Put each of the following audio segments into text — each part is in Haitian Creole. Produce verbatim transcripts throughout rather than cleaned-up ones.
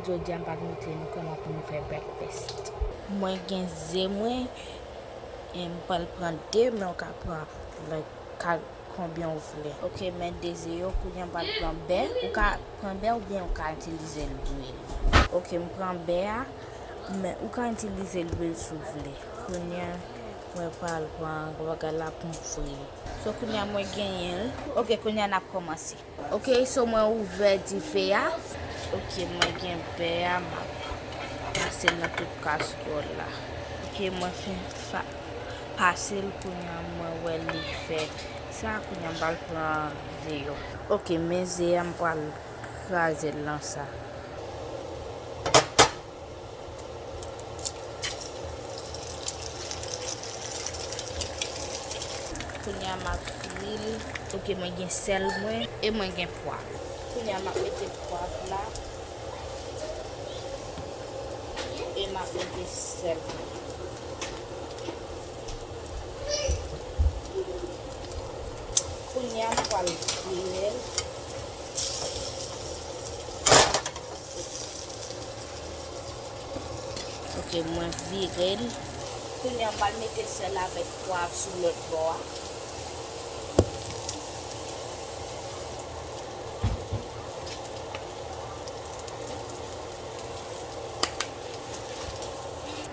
Jodi a, m pral montre nou kòman pou nou fè breakfast. Mwen gen ze mwen, e m pral pran de, men w ka pran, like, ka, konbyen w vle. Ok, men de ze yo, kounye a m pral pran bè. Ou ka pran bè oubyen ou ka itilize lwil. Ok, m pran bè a, men ou ka itilize lwil si w vle. Kounye a, mwen pral pran bagay la pou m fri l. So, kounye a mwen genyen l. Ok, kounye a n ap kòmanse. Ok, so mwen ouvè dife a. Ok, mwen gen bè a, m ap pase l nan tout kastwòl la. Ok, mwen fin fa-, pase l, kounye a mwen wè li fè sa, kounye a m pral pran ze yo. Ok, men ze a m pral kraze l nan sa. Kounye a m ap fri l. Ok, mwen gen sèl mwen e mwen gen pwav. Kounye a m ap mete pwav la e m ap mete sèl mwen. Kounye a m pral vire l. Ok, mwen vire l. Kounye a, m pral mete sèl avèk pwav sou lòt bò a.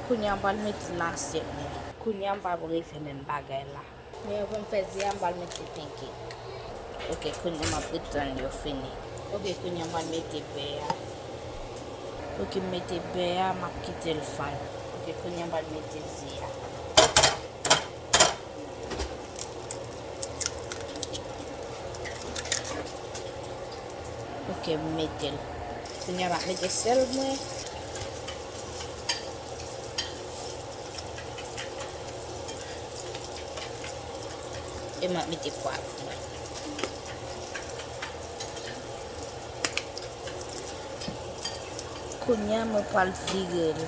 Kounye a, m pral mete l nan asyèt mwen. Kounye a, m pral refè menm bagay la. Men anvan m fè ze a, m pral mete pancake. Ok, kounye a m ap ret tann yo fini. Ok, kounye a m pral mete bè a. Ok, m mete bè a, m ap kite l fann. Ok, kounye a m pral mete ze a. Ok, m mete l. Kounye a m ap mete sèl mwen. E m ap mete pwav mwen. Kounye a, mwen pral vire l.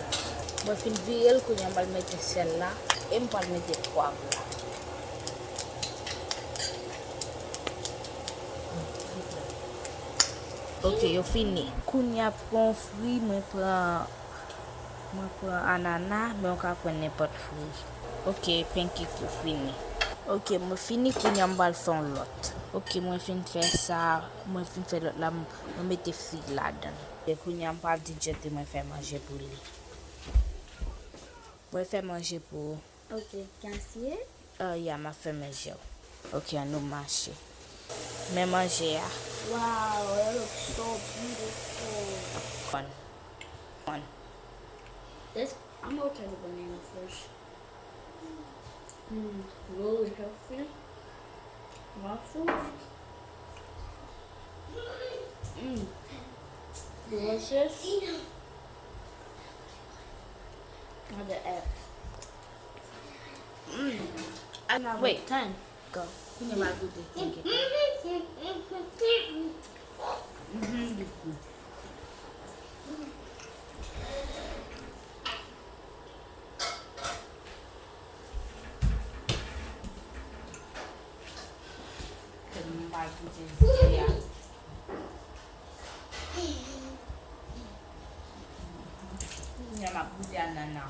Mwen fin vire l, kounye a, mwen mete sèl la. E m pral mete pwav la. Ok, yo fini. Kounye a, pou yon fri, mwen pran Mwen pran anana, men w ka pran nenpòt fri. Ok, pancake yo fini. Ok, mwen fini, kounye a m pral fè yon lòt. Ok, mwen fin fè sa, mwen fin fè lòt la, m-, mwen mete fig ladan l. E kounye a m pral di Jete mwen fè manje pou li. Mwen fè manje pou ou. Ok, can I see it? Oh, yeah, m ap fè manje w. Ok, ann nou mache. Men manje a. Wow, it looks so beautiful. Fun. Fun. This, I'm gonna try the banana first. Mm, really healthy. Waffles. Mm, delicious. Another egg. Mm. Wait. Ten. Go. Kounye a m al goute. Thank you. Mm-hmm. Kounye a m al goute ze a. Kounye a m ap goute anana.